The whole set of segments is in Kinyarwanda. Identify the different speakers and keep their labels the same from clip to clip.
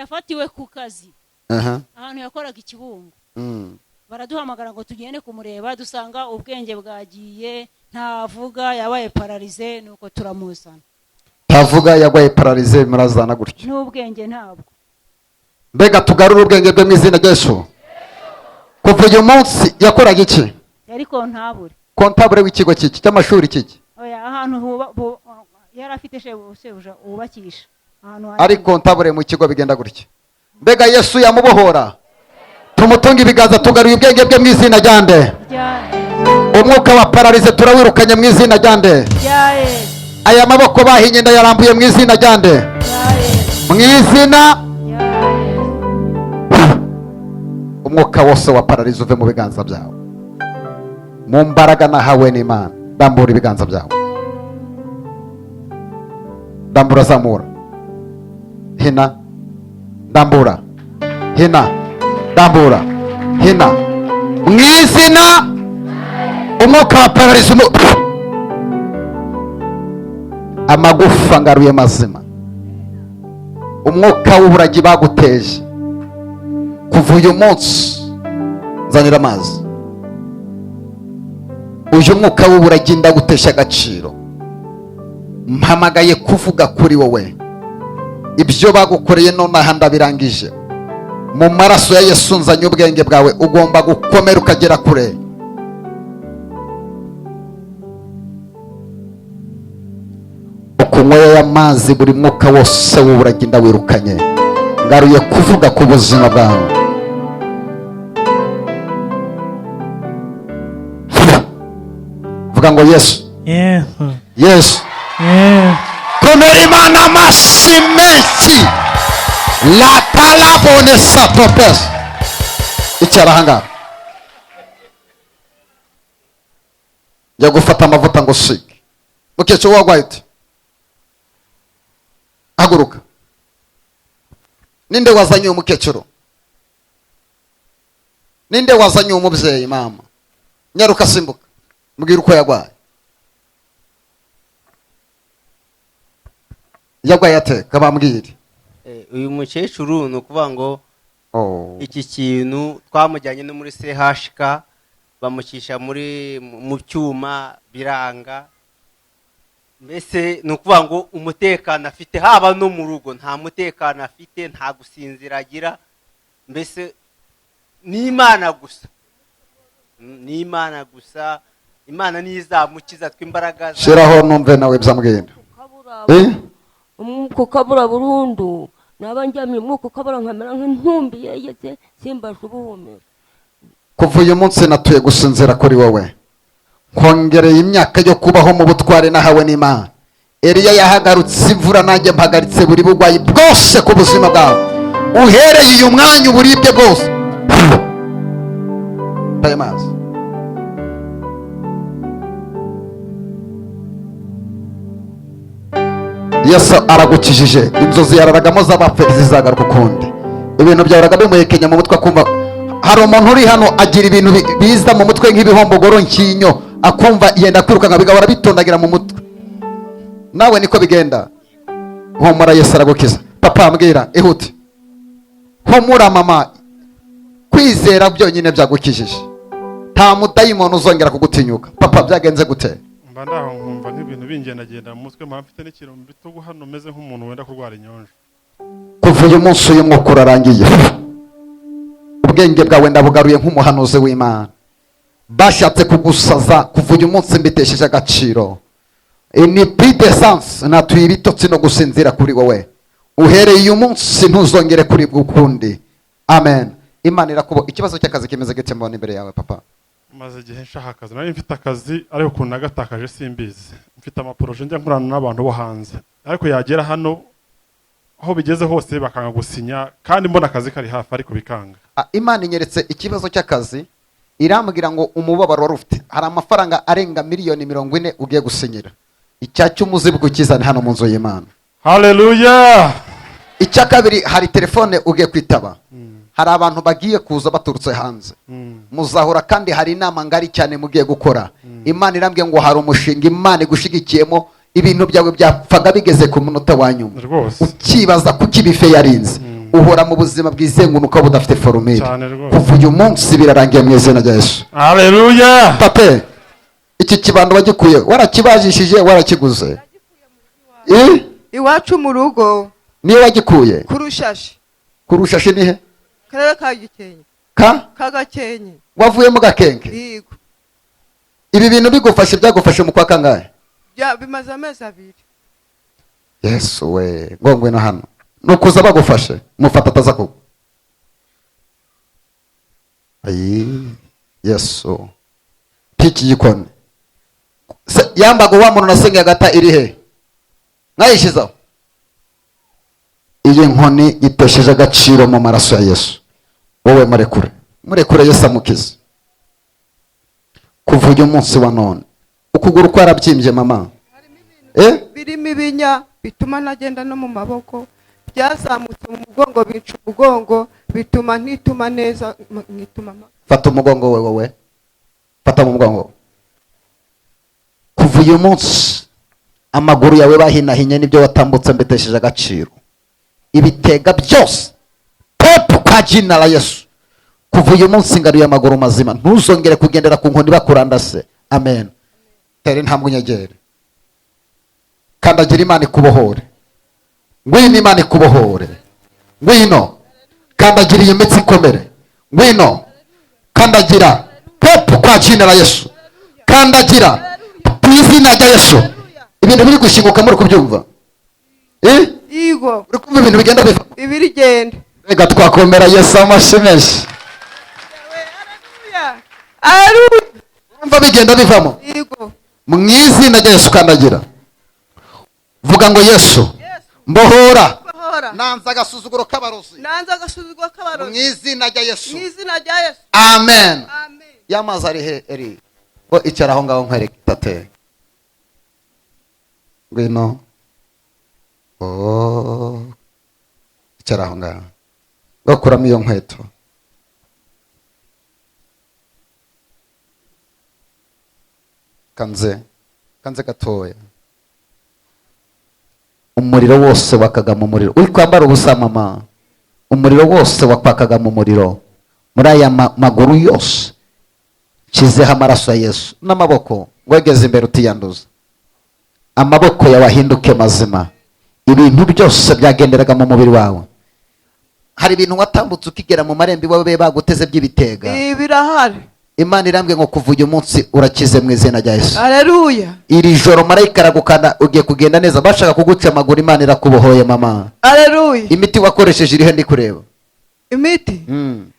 Speaker 1: Yafatiwe ku kazi.
Speaker 2: Aha.
Speaker 1: Ahantu yakoraga ikibungo. Baraduhamagara ngo tugende kumureba, dusanga ubwenge bwagiye, ntavuga, yabaye paralysé, nuko turamuzana.
Speaker 2: Tavuga, yagwaye paralysé, murazana gutyo.
Speaker 1: N'ubwenge ntabwo.
Speaker 2: Mbega tugarure ubwenge bwe mu izina rya Yesu. Kuva uyu munsi yakoraga iki?
Speaker 1: Yari comptable.
Speaker 2: Comptable w'ikigo kiki cy'amashuri kiki?
Speaker 1: Oya, ahantu yari afite shebuja wubakisha ahantu
Speaker 2: Ari comptable mu kigo, bigenda gutya. Mbega Yesu yamubohora, tumutunga ibiganza, tugaruye ubwenge bwe mu izina rya nde?
Speaker 1: Rya.
Speaker 2: Umwuka wa paralysé turawirukanye mu izina rya nde?
Speaker 1: Rya Yesu.
Speaker 2: Aya maboko bahinye ndayarambuye mu izina rya nde?
Speaker 1: Rya Yesu.
Speaker 2: Mu izina.
Speaker 1: Rya Yesu.
Speaker 2: Umwuka wose wa paralysé uve mu biganza byawe mu mbaraga nahawe n'Imana. Ndambura ibiganza byawe, ndambura, zamura, hina, ndambura, hina, ndambura, hina, mu izina. Umwuka wa paralysé, amagufa ngaruye mazima. Umwuka w'uburagi baguteje, kuva uyu munsi, nzanira amazi. Uyu mwuka w'uburagi ndagutesha agaciro. Mpamagaye kuvuga kuri wowe. Ibyo bagukoreye nonaha ndabirangije mu maraso ya Yesu. Nzanye ubwenge bwawe, ugomba gukomera ukagera kure. Ukunyweye aya mazi, buri mwuka wose w'uburagi ndawirukanye, ngaruye kuvuga ku buzima bwawe. Vuga ngo Yesu.
Speaker 3: Yesu.
Speaker 2: Yesu.
Speaker 3: Yesu.
Speaker 2: Komera Imana amashyi menshi. Latalabone satopes. Icara ahangaha, njya gufata amavuta ngo usige. Mukecuru, wagwaye ute? Haguruka. Ninde wazanye uyu mukecuru? Ninde wazanye uyu mubyeyi? Mama, nyaruka, simbuka, mbwira uko yagwaye. Yagwaye ate? Kabambwire.
Speaker 4: Uyu mukecuru ni ukuvuga ngo
Speaker 2: Oh.
Speaker 4: iki kintu twamujyanye no muri CHK, bamucisha muri mu cyuma, biranga. Mbese ni ukuvuga ngo umutekano afite, haba no mu rugo nta mutekano afite, nta gusinzira agira. Mbese ni Imana gusa, ni Imana gusa. Imana niyo izamukiza, tw'imbaraga
Speaker 2: Shiraho numve nawe byambwira. Eh?
Speaker 5: Umwuka ukabura burundu. Naba ndyamye, umwuka ukabura, nkamera nk'intumbi yegetse, simbashe ubuhumeka.
Speaker 2: Kuva uyu munsi natuye gusinzira kuri wowe, nkongereye imyaka yo kubaho mu butware nahawe n'Imana. Eliya yahagarutse imvura, nanjye mpagaritse buri burwayi bwose ku buzima bwawe uhereye uyu mwanya, uburibwe bwose. Aya mazi, Yesu aragukijije. Inzozi yararagamo z'abapfe zizagaruka ukundi. Ibintu byahoraga bimuhekenya mu mutwe, akumva hari umuntu uri hano agira ibintu biza mu mutwe nk'ibihombogoro nkinyo, akumva yenda kwirukanka, bigahora bitondagira mu mutwe. Nawe niko bigenda. Humura, Yesu aragukiza. Papa, mbwira, ihute. Humura mama, kwizera byonyine byagukijije. Nta mudayimoni uzongera kugutinyuka. Papa, byagenze gute?
Speaker 6: Mba ndaho nkumva nk'ibintu bingendagenda mu mutwe, mba mfite n'ikintu mu bitugu hano, meze nk'umuntu wenda kurwara inyonjo.
Speaker 2: Kuva uyu munsi uyu mwuka urarangiye. Ubwenge bwawe ndabugaruye nk'umuhanuzi w'Imana. Bashatse kugusaza, kuva uyu munsi mbitesheje agaciro. Ni pidesanse, natuye ibitotsi no gusinzira kuri wowe. Uhereye uyu munsi ntuzongere kuribwa ukundi. Amen. Imana irakubo. Ikibazo cy'akazi kimeze gute mbona imbere yawe, papa?
Speaker 6: Maze igihe nshaka akazi. Nari mfite akazi, ariko ukuntu nagatakaje simbizi. Mfite amaprojets njya nkorana n'abantu bo hanze, ariko yagera hano aho bigeze hose bakanga gusinya, kandi mbona akazi kari hafi, ariko bikanga.
Speaker 2: Ah, Imana inyeretse ikibazo cy'akazi, irambwira ngo umubabaro wari ufite, hari amafaranga arenga miliyoni 40 ugiye gusinyira. Icya cy'umuzigo ukizane hano mu nzu y'Imana.
Speaker 6: Haleluya.
Speaker 2: Icya kabiri, hari telefone ugiye kwitaba, hari abantu bagiye kuza baturutse hanze, muzahura, kandi hari inama ngari cyane mugiye gukora. Imana irambwiye ngo hari umushinga Imana igushyigikiyemo. Ibintu byawe byapfaga bigeze ku munota wa nyuma,
Speaker 6: Rwose.
Speaker 2: ukibaza kuki ibife yarinze. Uhora mu buzima bwizengunuka budafite formule. Kuva uyu munsi birarangiye mu izina rya Yesu.
Speaker 6: Haleluya.
Speaker 2: Tate, iki kibando wagikuye, warakibajishije, warakiguze?
Speaker 3: Iwacu mu rugo.
Speaker 2: Niyo wagikuye?
Speaker 3: Kurushashi.
Speaker 2: Kurushashi ni he?
Speaker 3: Karere ka Gakenke. Ka Gakenke.
Speaker 2: Wavuye mu Gakenke?
Speaker 3: Yego.
Speaker 2: Ibi bintu bigufashe, byagufashe mu kwa kangahe?
Speaker 3: Ya, bimaze amezi 2.
Speaker 2: Yesu we, ngo ngwino hano. Nukuza bagufashe, mufata ataza kugwa. Ayi, Yesu. Piki gikoni. Yambago wa muntu nasengeye agata iri he? Nayishizaho. Iyi nkoni itesheje agaciro mu maraso ya Yesu. Wowe murekure. Murekure Yesu amukize. Kuva uyu munsi wa none ukuguru kwarabyimbye mama.
Speaker 3: Birimo ibinya bituma nagenda no mu maboko, byazamutse mu mugongo bica umugongo, bituma ntituma neza, nkituma.
Speaker 2: Fata umugongo wewe wowe. Fata mu mugongo. Kuva uyu munsi amaguru yawe bahinahinye nibyo watambutse mbetesheje agaciro. Ibitega byose pepo kwa jina la Yesu. Kuva uyu munsi ngaruye amaguru mazima, ntuzongere kugendera ku nkoni bakurandase. Amen. Tere intambwe unyegere. Kandagira Imana ikubohore. Ngwino Imana ikubohore. Ngwino. Kandagira iyo mitsi ikomere. Ngwino. Kandagira pepo kwa jina la Yesu. Kandagira ku izina rya Yesu. Ibintu biri gushinguka muri kubyumva.
Speaker 3: Yego.
Speaker 2: Uri kumva ibintu bigenda biva.
Speaker 3: Ibirigenda.
Speaker 2: Reka twakomera Yesu amashyi menshi.
Speaker 3: Haleluya.
Speaker 2: Urumva bigenda bivamo.
Speaker 3: Yego.
Speaker 2: Mu izina rya Yesu kandagira. Vuga ngo Yesu mbohora. Nanze agasuzuguro k'abarozi.
Speaker 3: Nanze agasuzuguro k'abarozi.
Speaker 2: Mu izina rya Yesu.
Speaker 3: Mu izina rya Yesu.
Speaker 2: Amen.
Speaker 3: Amen.
Speaker 2: Yamazi ari he eri? Ngo icara aho ngaho nkwereke tate. Ngwino. Oh. Icara aho ngaho. Gakuramo iyo nkweto. Kanze. Kanze gatoya. Umuriro wose wakaga mu muriro. Uri kwambara ubusa mama. Umuriro wose wakwakaga mu muriro. Muri aya maguru yose nshyizeho amaraso ya Yesu n'amaboko ngwegeze imbere utiyanduza. Amaboko yawe ahinduke mazima. Ibintu byose byagenderaga mu mubiri wawe. Hari ibintu watambutse ukigera mu marembo iwawe baguteze by'ibitega.
Speaker 3: Birahari.
Speaker 2: Imana irambwe ngo kuva uyu munsi urakize mu izina rya Yesu.
Speaker 3: Haleluya.
Speaker 2: Iri joro marayika aragukanda ugiye kugenda neza. Bashaka kuguca amaguru Imana irakubohoye mama.
Speaker 3: Haleluya.
Speaker 2: Imiti wakoresheje irihe ndi kureba?
Speaker 3: Imiti?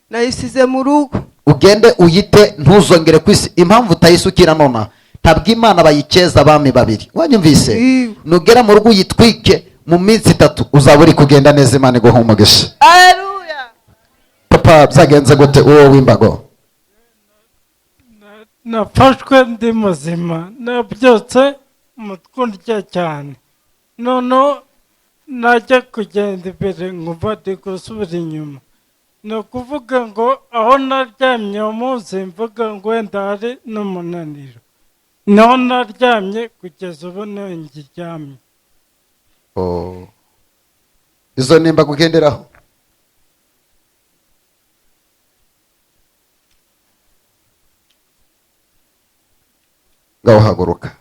Speaker 3: Nayisize mu rugo.
Speaker 2: Ugende uyite ntuzongere kwisi. Impamvu utayisukira nona, ntabwo Imana bayikeza abami babiri. Wanyumvise? Nugera mu rugo uyitwike mu minsi 3 uzaba uri kugenda neza. Imana iguha umugisha.
Speaker 3: Haleluya.
Speaker 2: Papa byagenze gute uwo w'imbago?
Speaker 7: Nafashwe ndi muzima, nabyutse umutwe undya cyane, noneho najya kugenda imbere nkumva ndi gusubira inyuma. Ni ukuvuga ngo aho naryamye uwo munsi mvuga ngo wenda hari n'umunaniro, niho naryamye kugeza ubu niho ngiryamye.
Speaker 2: Izo nimba kugenderaho. Ngaho haguruka.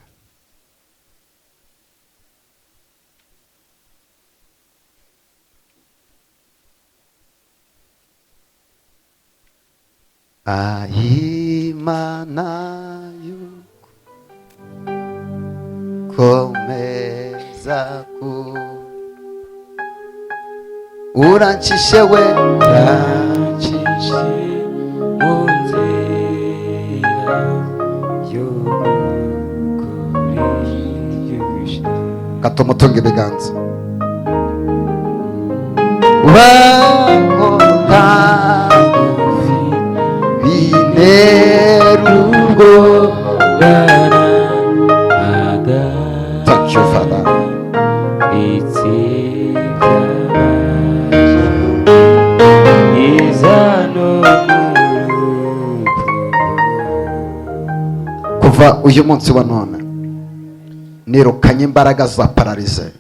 Speaker 2: Imana yuko komeza ku urancishe we,
Speaker 8: urancishe mu nzira y'ukuri.
Speaker 2: Katumutunga ibiganza. Urakota binerugo. Thank you, Father. Kuva uyu munsi wa none nirukanye imbaraga za pararize.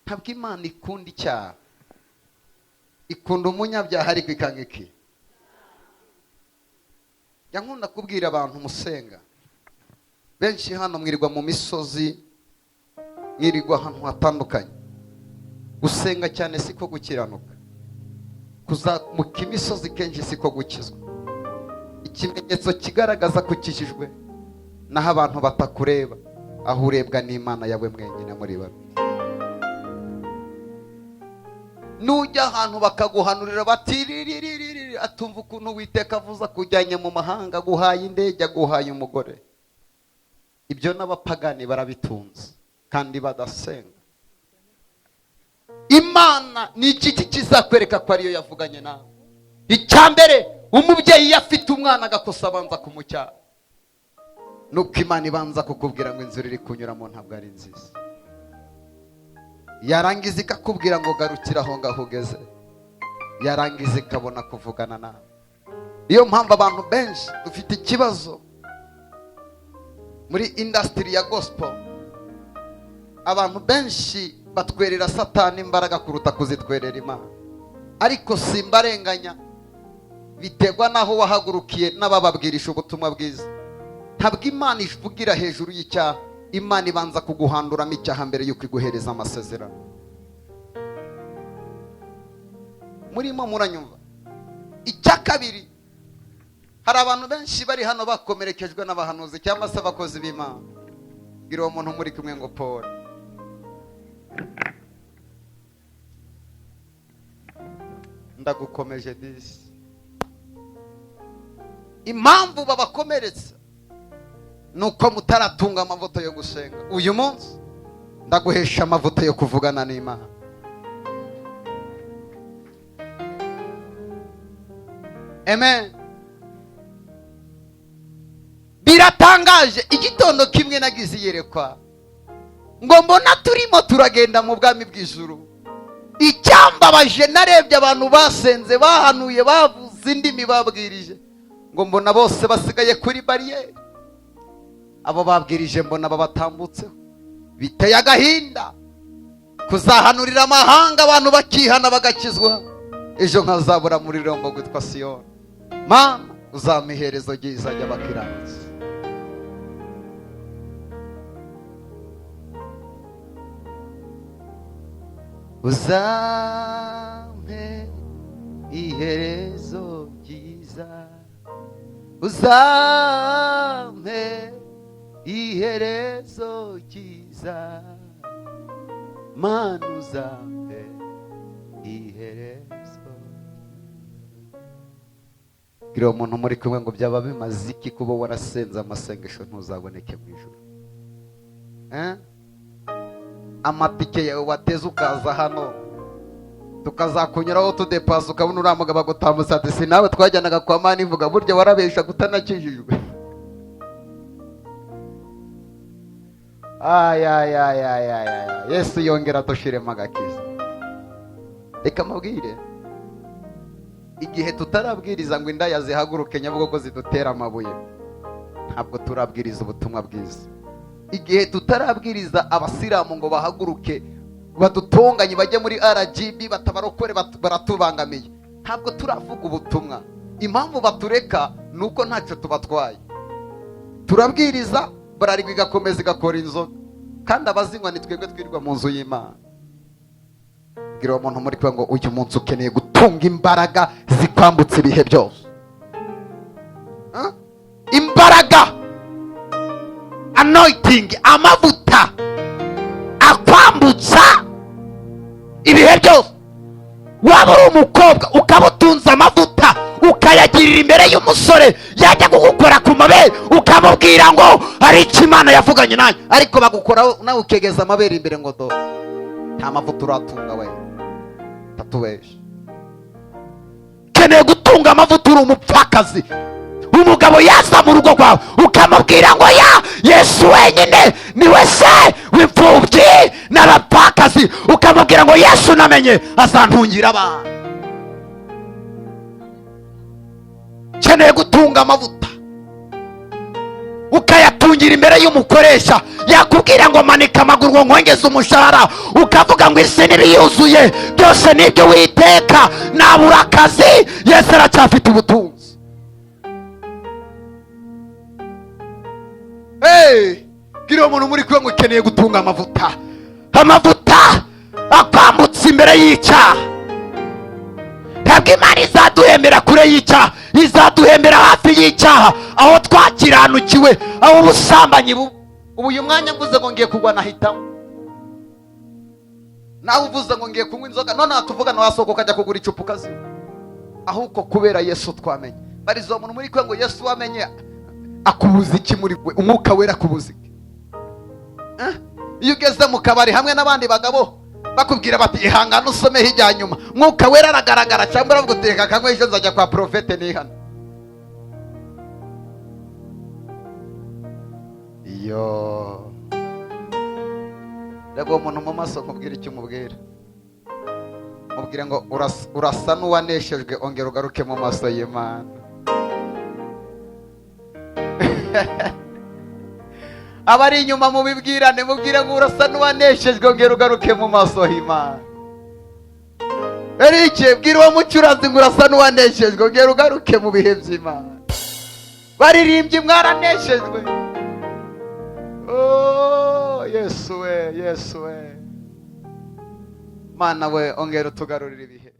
Speaker 2: Ntabwo Imana ikunda icyaha. Ikunda umunyabyaha ariko ikanga iki? Yankunda kubwira abantu musenga. Benshi hano mwirirwa mu misozi, mwirirwa ahantu hatandukanye. Gusenga cyane siko gukiranuka. Kuzamuka imisozi kenshi siko gukizwa. Ikimenyetso kigaragaza ko ukijijwe naho abantu batakureba, aho urebwa n'Imana yawe mwenyine muri babiri. Nujya ahantu bakaguhanurira bati riririririri, atumva ukuntu Uwiteka avuze akujyanye mu mahanga, aguhaye indege, aguhaye umugore. Ibyo n'abapagani barabitunze kandi badasenga. Imana ni iki kizakwereka ko ariyo yavuganye nawe? Icya mbere, umubyeyi iyo afite umwana agakosa abanza kumucyaha. Nuko Imana ibanza kukubwira ngo inzira iri kunyuramo ntabwo ari nziza. Yarangiza ikakubwira ngo garukira aho ngaho ugeze. Yarangiza ikabona kuvugana nawe. Niyo mpamvu abantu benshi dufite ikibazo muri industry ya gospel. Abantu benshi batwerera Satani imbaraga kuruta kuzitwerera Imana. Ariko simbarenganya, biterwa naho wahagurukiye n'abababwirisha ubutumwa bwiza. Ntabwo Imana ivugira hejuru y'icyaha, Imana ibanza kuguhanduramo icyaha mbere y'uko iguhereza amasezerano. Murimo muranyumva? Icya kabiri, hari abantu benshi bari hano bakomerekejwe n'abahanuzi cyangwa se abakozi b'Imana. Bwira uwo muntu muri kumwe ngo Paul. Ndagukomeje disi. Impamvu babakomeretsa nuko mutaratunga amavuta yo gusenga. Uyu munsi ndaguhesha amavuta yo kuvugana n'Imana. Amen. Biratangaje, igitondo kimwe nagize iyerekwa ngo mbona turimo turagenda mu bwami bw'ijuru. Icyambabaje, narebye abantu basenze, bahanuye, bavuze indimi, babwirije, ngo mbona bose basigaye kuri bariyeri. Abo babwirije mbona babatambutseho. Biteye agahinda kuzahanurira amahanga abantu bakihana bagakizwa, ejo nkazabura muri rombo gwitwa Siyoni. Mana uzampa iherezo ryiza ry'abakiranutsi. Uzampe iherezo ryiza, uzampe iherezo ryiza, Mana uzampe iherezo. Gira umuntu muri kumwe ngo byaba bimaze iki kuba warasenze amasengesho ntuzaboneke mu ijuru? Amatike yawe wateze ukaza hano tukazakunyuraho tudepasa, ukabona uriya mugabo agutambutsa ati si nawe twajyanaga kwa Mana ivuga, burya warabesha kutanakijijwe. Ay. Yesu yongera dushiremo agakiza. Reka mabwire, igihe tutarabwiriza ngo indaya zihaguruke Nyabugogo zidutera amabuye, ntabwo turabwiriza ubutumwa bwiza. Igihe tutarabwiriza abasilamu ngo bahaguruke badutonganye bajye muri RGB batabarokore baratubangamiye, ntabwo turavuga ubutumwa. Impamvu batureka nuko ntacyo tubatwaye. Turabwiriza bararigwa igakomeza igakora inzoga, kandi abazinywa ni twebwe twirirwa mu nzu y'Imana. Bwira uwo muntu muri kumwe ngo uyu munsi ukeneye gutunga imbaraga zikwambutsa ibihe byose. Imbaraga, anointing, amavuta akwambutsa ibihe byose. Waba uri umukobwa ukaba utunze amavuta ukayagirira imbere y'umusore, yajya kugukora ku mabere ukamubwira ngo hari icyo Imana yavuganye nanjye, ariko bagukoraho nawe ukegeza amabere imbere ngo do nta mavuta uratunga we, tatubeshe. Ukeneye gutunga amavuta uri umupfakazi. Umugabo yaza mu rugo rwawe ukamubwira ngo ya Yesu wenyine niwe se w'imfubyi n'abapfakazi, ukamubwira ngo Yesu namenye azantungira abana. Ukeneye gutunga amavuta ukayatungira imbere y'umukoresha, Yakubwira ngo manika amaguru ngo nkongeze umushahara, ukavuga ngo isi n'ibiyuzuye byose nibyo witeka, nabura akazi. Yesu aracyafite ubutunzi. Hey, bwira uwo muntu muri kumwe ngo ukeneye gutunga amavuta, amavuta akwambutsa imbere y'icyaha. Ntabwo Imana izaduhembera kure y'icyaha, izaduhembera hafi y'icyaha, aho twakiranukiwe, aho ubusambanyi. Ubu uyu mwanya mvuze ngo ngiye kugwa nahitamo, nawe uvuze ngo ngiye kunywa inzoga, none tuvugana wasohoka ukajya kugura icupa ukazinywa. Ahubwo kubera Yesu twamenye. Barizo umuntu muri kwe ngo Yesu wamenye akubuza iki muri we? Umwuka wera akubuza iki? Iyo ugeze mu kabari hamwe n'abandi bagabo bakubwira bati ihangane usome hijya nyuma, mwuka wera aragaragara cyangwa aravuga uti reka kanywe ejo nzajya kwa profete nihana. Iyo reba uwo muntu mu maso nkubwira icyo umubwira, mubwire ngo urasa n'uwaneshejwe, ongera ugaruke mu maso y'Imana. Abari inyuma mubibwirane, mubwire ngo urasa n'uwaneshejwe, ongera ugaruke mu maso y'Imana. Erike, bwira uwo mucuranzi ngo urasa n'uwaneshejwe, ongera ugaruke mu bihe by'Imana. Baririmbyi mwaraneshejwe. Oh, Yesu we, Yesu we, Mana we, ongera utugarurire ibihe.